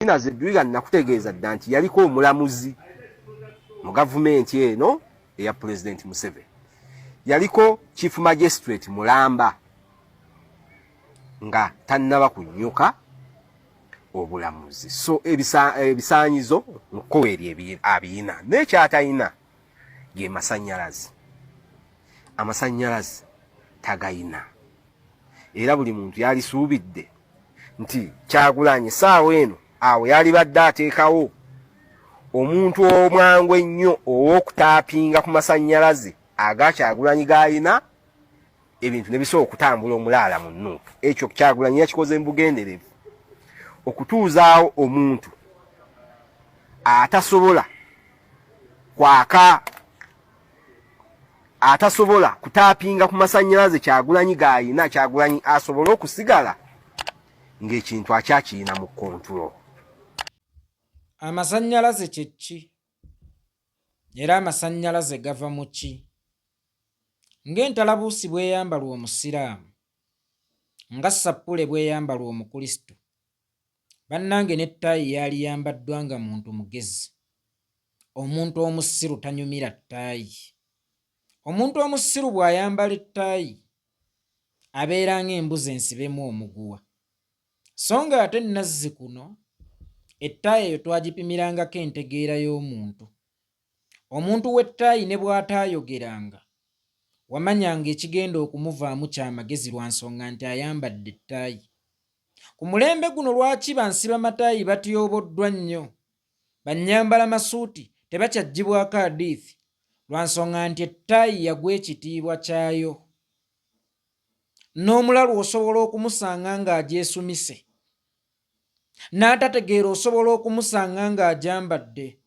Lina Zedriga nakutegeeza dda nti yaliko omulamuzi mu gavumenti eno eya Pulezidenti Museveni, yaliko Chief Magistrate mulamba nga tannaba kunyuka obulamuzi. So ebisaanyizo nkoweeri abiyina, naye kyatayina ge masannyalaze. Amasannyalaze tagayina, era buli muntu yalisuubidde nti Kyagulanyi saawa eno awo yalibadde ateekawo omuntu omwangu ennyo ow'okutaapinga ku masannyalaze aga Kyagulanyi g'alina, ebintu ne bisobola okutambula omulaala mu nuupu. Ekyo Kyagulanyi yakikoze mu bugenderevu okutuuzaawo omuntu atasobola kwaka, atasobola kutaapinga ku masannyalaze Kyagulanyi g'alina, Kyagulanyi asobole okusigala ng'ekintu akyakirina mu control. Amasannyalaze kye ki? Era amasannyalaze gava mu ki? Ng'entalabuusi bw'eyambalwa Omusiraamu, nga ssappule bw'eyambalwa Omukulisitu, bannange n'ettaayi yaaliyambaddwa nga muntu mugezi. Omuntu omusiru tanyumira ttaayi. Omuntu omusiru bw'ayambala ettaayi abeera ng'embuzi ensibemu omuguwa. So ng'ate nazzikuno ettaayi eyo twagipimirangako entegeera y'omuntu. Omuntu w'ettaayi ne bw'ataayogeranga wamanyanga ekigenda okumuvaamu kya magezi lwa nsonga nti ayambadde ettaayi. Ku mulembe guno lwaki bansibamataayi batyoboddwa nnyo? Bannyambala masuuti tebakyaggyibwako adiithi lwa nsonga nti ettaayi yagwa ekitiibwa kyayo. N'omulalu osobola okumusanga ng'agyesumise. N'atategeera osobola okumusanga ng'agyambadde.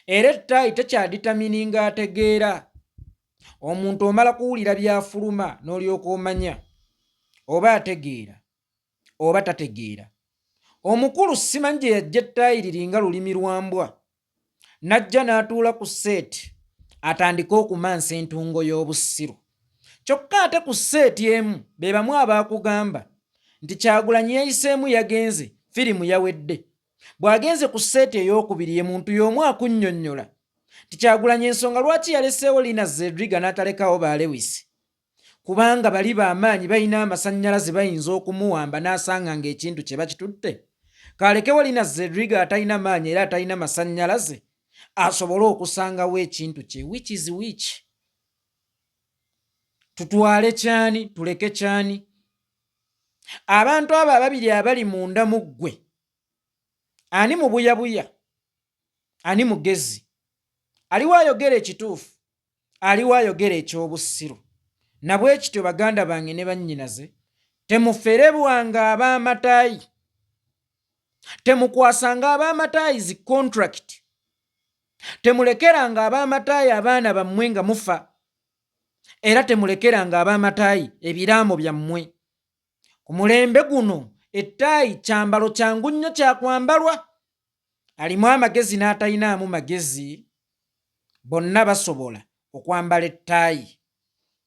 Era ettaayi tekyaditamininga ategeera. Omuntu omala kuwulira by'afuluma n'olyoka omanya oba ategeera oba tategeera. Omukulu simanyi gye yajja ettaayi liringa lulimi lwa mbwa n'ajja n'atuula ku seeti atandike okumansa entungo y'obusiru. Kyokka ate ku seeti emu be bamu abaakugamba nti Kyagulanyi yayiseemu yagenze, firimu yawedde. Bw'agenze ku seeti eyookubiri ye muntu y'omu akunnyonnyola nti Kyagulanyi ensonga lwaki yaleseewo Lina Zedriga n'atalekaawo ba Lewis kubanga bali bamaanyi balina amasannyalaze bayinza okumuwamba n'asanga ng'ekintu kye bakitutte, kalekewo Lina Zedriga atalina maanyi era atalina masannyalaze asobole okusangawo ekintu kye. Which is which? Tutwale kyani tuleke kyani? Abantu abo ababiri abali munda mu ggwe, ani mubuyabuya, ani mugezi? Aliwo ayogera ekituufu, aliwo ayogera eky'obussiru. Na bwe kityo baganda bange ne bannyinaze, temuferebwanga ab'amataayi, temukwasanga ab'amataayi zi contract, temulekeranga ab'amataayi abaana bammwe nga mufa, era temulekeranga ab'amataayi ebiraamo byammwe. Ku mulembe guno ettaayi kyambalo kyangu nnyo kyakwambalwa. Alimu amagezi n'atalinaamu magezi bonna basobola okwambala ettaayi.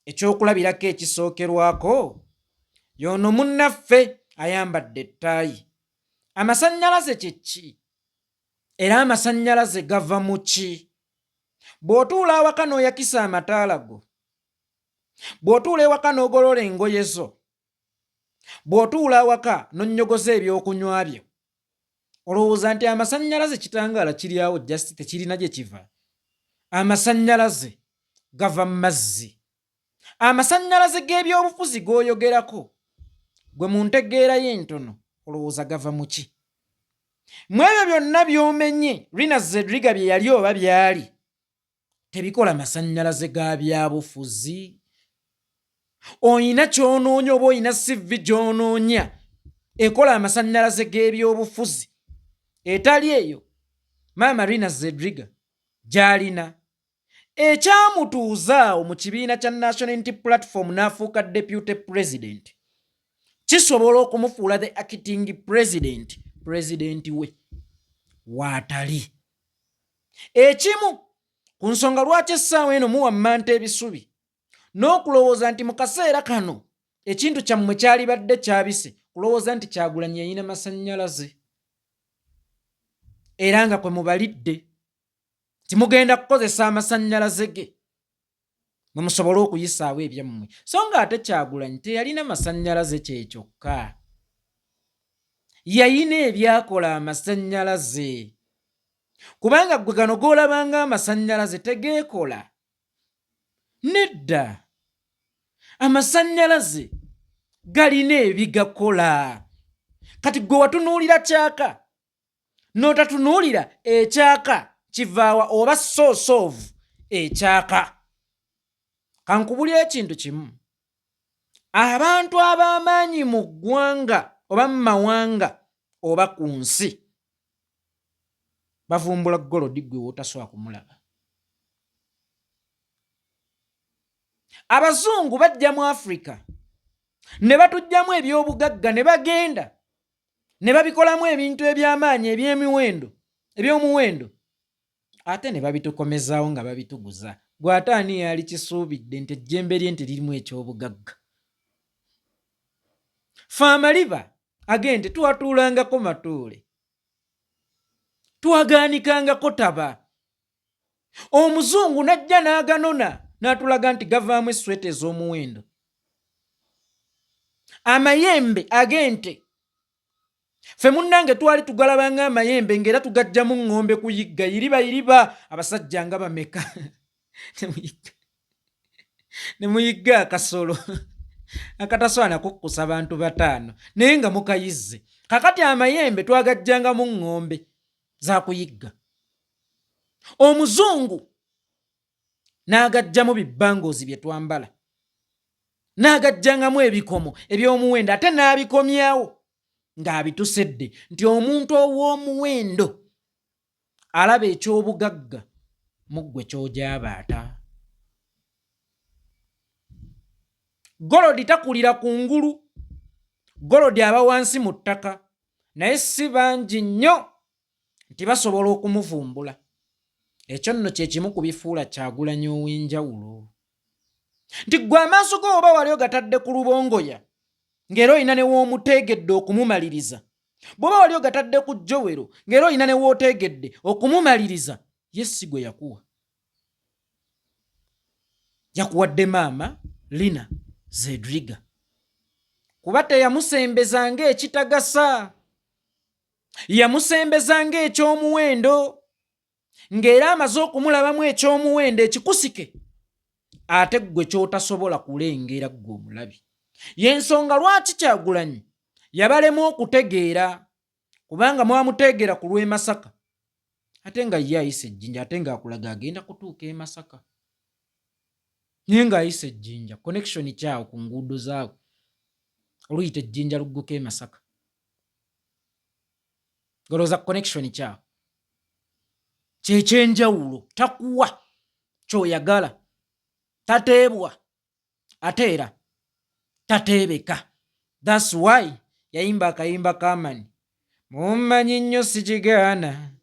Ekyokulabirako ekisookerwako y'ono munnaffe ayambadde ettaayi. Amasannyalaze kye ki? Era amasannyalaze gava mu ki? Bw'otuula awaka n'oyakisa amataala go, bw'otuula ewaka n'ogolola engoye zo, bw'otuula awaka n'onnyogoza ebyokunywa byo, olowooza nti amasannyalaze kitangaala kiri awo just tekirina gye kiva? Amasannyalaze gava mu mazzi. Amasannyalaze g'ebyobufuzi g'oyogerako gwe mu ntegeera yo entono olowooza gava mu ki? Mu ebyo byonna by'omenye Rina Zedriga bye yali oba byali tebikola masannyalaze ga byabufuzi. Olina ky'onoonya oba olina CV gy'onoonya ekola amasannyalaze g'ebyobufuzi etali eyo maama Rina Zedriga gy'alina ekyamutuuza awo mu kibiina kya National Unity Platform n'afuuka deputy president kisobola okumufuula the acting president, president we waatali. Ekimu ku nsonga lwaki essaawa eno muwammanta ebisubi n'okulowooza nti mu kaseera kano ekintu kyammwe kyalibadde kyabise, kulowooza nti Kyagulanyi yalina masannyalaze. Era nga kwe mubalidde nti mugenda kukozesa amasannyalaze ge mwe musobole okuyisaawo ebyammwe, so nga ate Kyagulanyi teyalina masannyalaze kye kyokka, yayina ebyakola amasannyalaze, kubanga ggwe gano g'olabanga amasannyalaze tegeekola. Nedda, amasannyalaze galina ebigakola. Kati ggwe watunuulira kyaka n'otatunuulira ekyaka kivaawa oba source of ekyaka. Kankubulira ekintu kimu, abantu ab'amaanyi mu ggwanga oba mu mawanga oba ku nsi bavumbula golodi ggwe w'otasobola kumulaba. Abazungu bajja mu Afrika ne batuggyamu eby'obugagga ne bagenda ne babikolamu ebintu eby'amaanyi eby'emiwendo eby'omuwendo, ate ne babitukomezaawo nga babituguza. Gwe ate ani yaali kisuubidde nti ejjembe lye nti lirimu eky'obugagga? Fe amaliba ag'ente twatuulangako matuule, twagaanikangako taba, omuzungu n'ajja n'aganona n'atulaga nti gavaamu essweta ez'omuwendo. Amayembe ag'ente ffe munnange twali tugalabanga amayembe ng'era tugajjamu ŋŋombe kuyigga yiriba yiriba, abasajja nga bameka ne muyigga akasolo akatasobola nakukkusa bantu bataano naye nga mukayizze. Kakati amayembe twagajjangamu ŋŋombe zakuyigga, omuzungu n'agajjamu bibbangoozi bye twambala, n'agajjangamu ebikomo eby'omuwendo, ate n'abikomyawo ng'abitusedde nti omuntu ow'omuwendo alaba eky'obugagga mu ggwe ky'ogyabaata. Golodi takulira ku ngulu, golodi aba wansi mu ttaka, naye si bangi nnyo nti basobola okumuvumbula. Ekyo nno kye kimu ku bifuula Kyagulanyi ow'enjawulo, nti ggwe amaaso go oba wali ogatadde ku Lubongoya ng'era olina ne w'omuteegedde okumumaliriza, bw'oba wali ogatadde ku Jowero ng'era olina ne w'oteegedde okumumaliriza, ye si gwe yakuwa. Yakuwadde maama Lina Zedriga, kuba teyamusembeza ng'ekitagasa, yamusembeza ng'eky'omuwendo, ng'era amaze okumulabamu eky'omuwendo ekikusike ate ggwe ky'otasobola kulengera ggwe omulabi. Y'ensonga lwaki Kyagulanyi yabalema okutegeera, kubanga mwamuteegera ku lw'e Masaka ate nga ye ayise Ejjinja, ate ng'akulaga agenda kutuuka e Masaka naye ng'ayise Ejjinja. Connection kyawo ku nguudo zaawo oluyita Ejjinja lugguka e Masaka, golooza connection kyawo kyekyenjawulo. Takuwa kyoyagala, tateebwa ate era tateebeka. Thats why yayimba akayimba kamani, mummanyi nnyo sikigaana,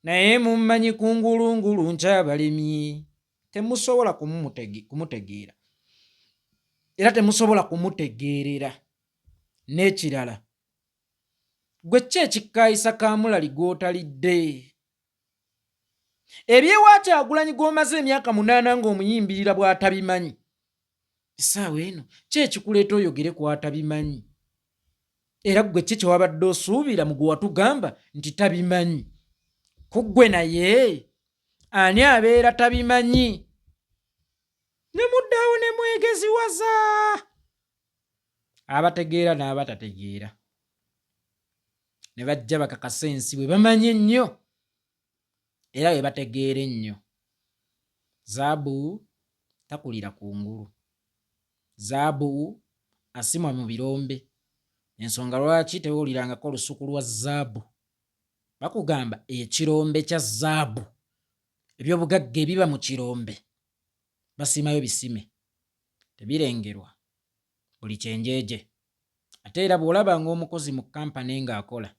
naye mummanyi kungulungulu nkyabalemye. Temusobola kumutegeera era temusobola kumutegeerera. N'ekirala, gwe ki ekikkaayisa kaamulali gw'otalidde? Ebyewa Kyagulanyi gw'omaze emyaka 8 ng'omuyimbirira bw'atabimanyi, essaawa eno ki ekikuleeta oyogere kw'atabimanyi? Era ggwe ki kye wabadde osuubira mu gwe watugamba nti tabimanyi? Ku ggwe naye ani abeera tabimanyi? Ne muddaawo ne mwegeziwaza abategeera n'abatategeera ne bajja bakakasa ensi bwe bamanyi ennyo era bwe bategeera ennyo. Zaabu takulira ku ngulu, zaabu asimwa mu birombe. Ensonga lwaki tewulirangako olusuku lwa zaabu, bakugamba ekirombe kya zaabu, ebyobugagga ebiba mu kirombe basimayo bisime, tebirengerwa buli kyenjeje. Ate era bw'olabanga omukozi mu kampani ng'akola,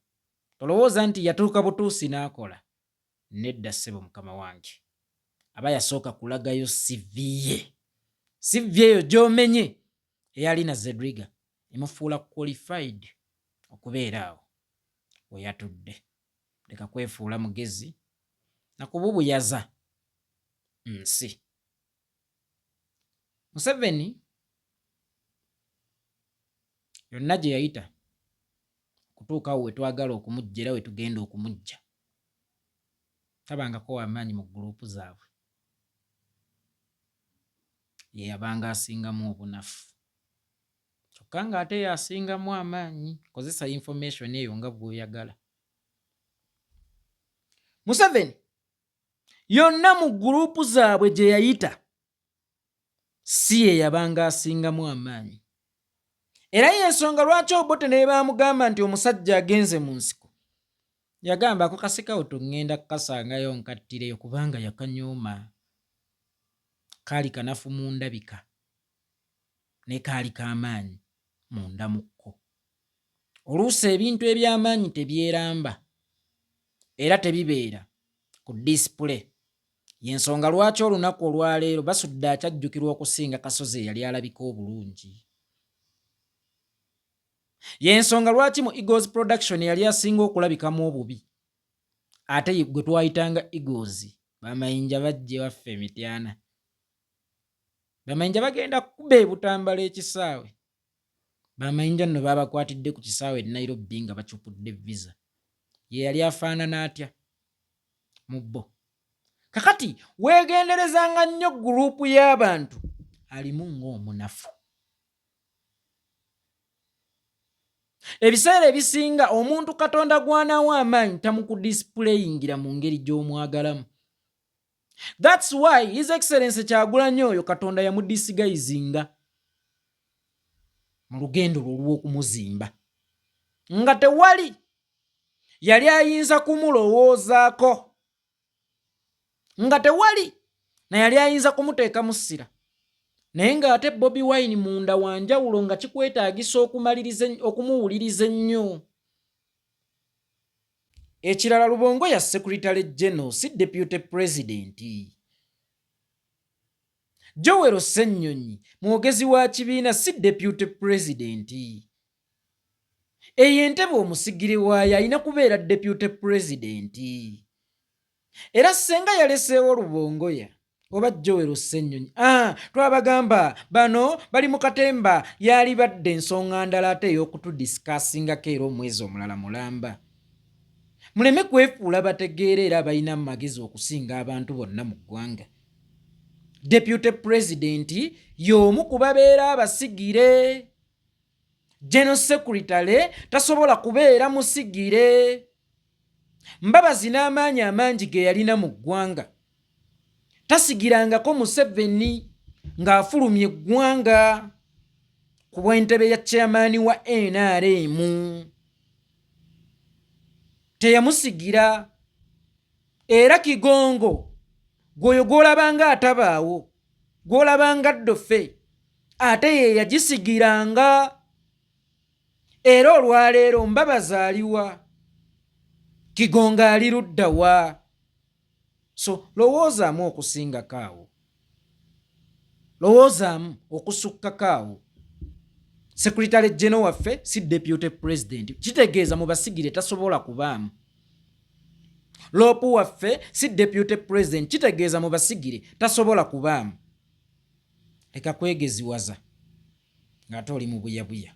tolowooza nti yatuuka butuusi n'akola. Nedda ssebo mukama wange, aba yasooka kulagayo CV ye. CV eyo gy'omenye eya Lina Zedriga emufuula qualified okubeera awo we yatudde. Leka kwefuula mugezi na kububuyaza nsi. Museveni yonna gye yayita okutuuka awo we twagala okumujja era we tugenda okumujja, tabangako wamaanyi mu guruupu zaabwe, ye yabanga asingamu obunafu, kyokka ng'ate yasingamu amaanyi. Kozesa information eyo nga bw'oyagala. Museveni yonna mu guruupu zaabwe gye yayita si ye yabanga asingamu amaanyi, era yensonga lwaki Obote naye baamugamba nti omusajja agenze mu nsiko, yagamba ako kasikawutu ŋŋenda kukasangayo nkattireyo, kubanga yakanyooma. Kaali kanafu mu ndabika ne kaali k'amaanyi munda mu kko. Oluusi ebintu eby'amaanyi tebyeramba era tebibeera ku display. Y'ensonga lwaki olunaku olwaleero Basudde akyajjukirwa okusinga Kasozi eyali alabika obulungi. Y'ensonga lwaki mu Eagles Production eyali asinga okulabikamu obubi ate gwe twayitanga Eagles. Bamayinja bajja ewaffe emityana, bamayinja bagenda kukuba ebutambala ekisaawe. Bamayinja nno babakwatidde ku kisaawe e Nairobi nga bacupudde visa. Ye yali afaanana atya mu bo? Kakati weegenderezanga nnyo guruupu y'abantu alimu ng'omunafu. Ebiseera ebisinga omuntu Katonda gw'anaawa amaanyi tamukudisipuleyingira mu ngeri gy'omwagalamu. That's why His Excellency Kyagulanyi oyo Katonda yamudisigayizinga mu lugendo lwe olw'okumuzimba, nga tewali yali ayinza kumulowoozaako, nga tewali na yali ayinza kumuteekamu ssira, naye ng'ate Bobi Wine munda wa njawulo, nga kikwetaagisa okumaliriza okumuwuliriza ennyo. Ekirala, Lubongoya Secretary General, si Deputy President. Joel Ssennyonyi mwogezi wa kibiina, si Deputy President. Eyo entebe omusigire waayo alina kubeera Deputy President. Era ssenga yaleseewo Lubongoya oba Joel Ssennyonyi, twabagamba bano bali mu katemba, yalibadde ensonga ndala ate ey'okutudisikaasingako era omwezi omulala mulamba. Muleme kwefuula bategeera era abalina amagezi okusinga abantu bonna mu ggwanga. Deputy President y'omu ku babeera abasigire. General Secretary tasobola kubeera musigire. Mbabazi n'amaanyi amangi ge yalina mu ggwanga tasigirangako Museveni ng'afulumya eggwanga ku bw'entebe ya chairman wa NRM, teyamusigira. Era Kigongo gwoyo gw'olabanga atabaawo, gw'olabanga ddofe, ate ye yagisigiranga. Era olwaleero Mbabazi aliwa? Kigongo ali ludda wa? So lowoozaamu okusingako awo, lowoozaamu okusukkako awo. Secretary General waffe si Deputy President, kitegeeza mu basigire tasobola kubaamu. LOP waffe si Deputy President, kitegeeza mu basigire tasobola kubaamu. Leka kwegeziwaza ng'ate oli mu buyabuya.